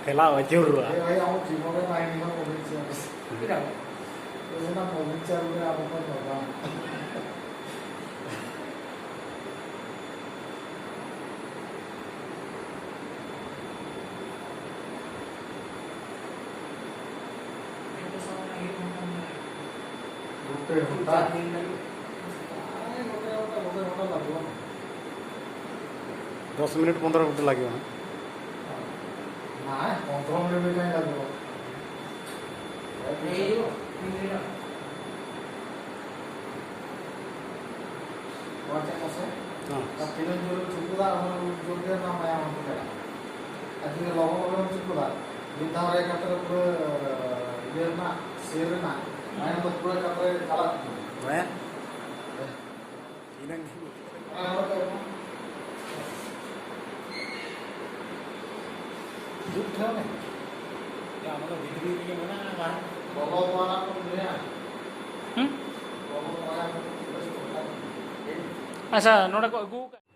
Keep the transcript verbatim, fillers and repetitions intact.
ᱴᱷᱮᱞᱟᱣ ᱟᱹᱪᱩᱨᱚᱜᱼᱟ᱾ ᱮ ᱵᱷᱟᱭ, ᱟᱢ ᱡᱤᱵᱚᱱ ᱨᱮ ᱵᱟᱭ ᱧᱮᱞᱚᱜ ᱠᱚᱵᱤᱱ ᱪᱮᱫ? ᱪᱮᱫᱟᱜ? ᱚᱱᱟ ᱢᱚᱵᱤᱞ ᱪᱟᱹᱞᱩ ᱨᱮ ᱟᱵᱚ ᱠᱚ ᱫᱚᱨᱠᱟᱨ᱾ ᱜᱚᱴᱮ ᱜᱷᱚᱱᱴᱟ᱾ ᱟᱭ, ᱜᱚᱴᱮ ᱜᱷᱚᱱᱴᱟ, ᱜᱚᱴᱮ ᱜᱷᱚᱱᱴᱟ ᱞᱟᱜᱟᱜᱼᱟ᱾ ᱫᱚᱥ ᱢᱤᱱᱤᱴ, ᱯᱚᱱᱫᱽᱨᱚ ᱢᱤᱱᱤᱴ ᱞᱟᱜᱟᱜᱼᱟ᱾ ᱱᱟᱭ, ᱯᱚᱱᱫᱽᱨᱚ ᱢᱤᱱᱤᱴ ᱞᱮᱠᱟ ᱞᱟᱜᱟᱜᱼᱟ᱾ ᱱᱚᱣᱟ ᱪᱮᱫ ᱢᱟᱥᱮ? ᱦᱮᱸ᱾ ᱟᱨ ᱛᱤᱱᱟᱹᱜ ᱡᱳᱨ ᱪᱩᱯᱩᱫᱟ, ᱩᱱᱟᱹᱜ ᱡᱳᱨ ᱜᱮ ᱚᱱᱟ ᱢᱟᱭᱟᱢ ᱦᱟᱱᱛᱮ ᱪᱟᱞᱟᱜᱼᱟ᱾ ᱟᱨ ᱡᱩᱫᱤ ᱞᱚᱜᱚᱱ ᱞᱚᱜᱚᱱ ᱪᱩᱯᱩᱫᱟ, ᱢᱤᱫ ᱫᱷᱟᱣ ᱨᱮ ᱮᱠᱟᱛᱨᱮ ᱯᱩᱨᱟᱹ ᱤᱭᱟᱹ ᱨᱮᱱᱟᱜ, ᱥᱤᱨ ᱨᱮᱱᱟᱜ ᱢᱟᱭᱟᱢ ᱫᱚ ᱯᱩᱨᱟᱹ ᱮᱠᱟᱛᱨᱮ ᱪᱟᱞᱟᱜ ᱠᱟᱱᱟ᱾ ᱦᱮᱸ᱾ ᱤᱱᱟᱹᱝ ᱜᱮ᱾ ᱚᱱᱟ ᱦᱚᱲ ᱫᱚ ᱡᱩᱛ ᱴᱷᱟᱶ ᱢᱮ᱾ ᱭᱟ, ᱚᱱᱟ ᱫᱚ ᱵᱷᱤᱛᱨᱤ ᱨᱮᱜᱮ ᱢᱮᱱᱟᱜᱼᱟ, ᱵᱟᱝ? ᱵᱚᱞᱚ ᱛᱚᱨᱟ ᱠᱚ ᱞᱟᱹᱭᱟ᱾ ᱦᱩᱸ? ᱵᱚᱞᱚ ᱛᱚᱨᱟ ᱠᱚ ᱞᱟᱹᱭᱟ᱾ ᱟᱪᱪᱷᱟ, ᱱᱚᱰᱮ ᱠᱚ ᱟᱹᱜᱩ ᱟᱠᱟᱫ᱾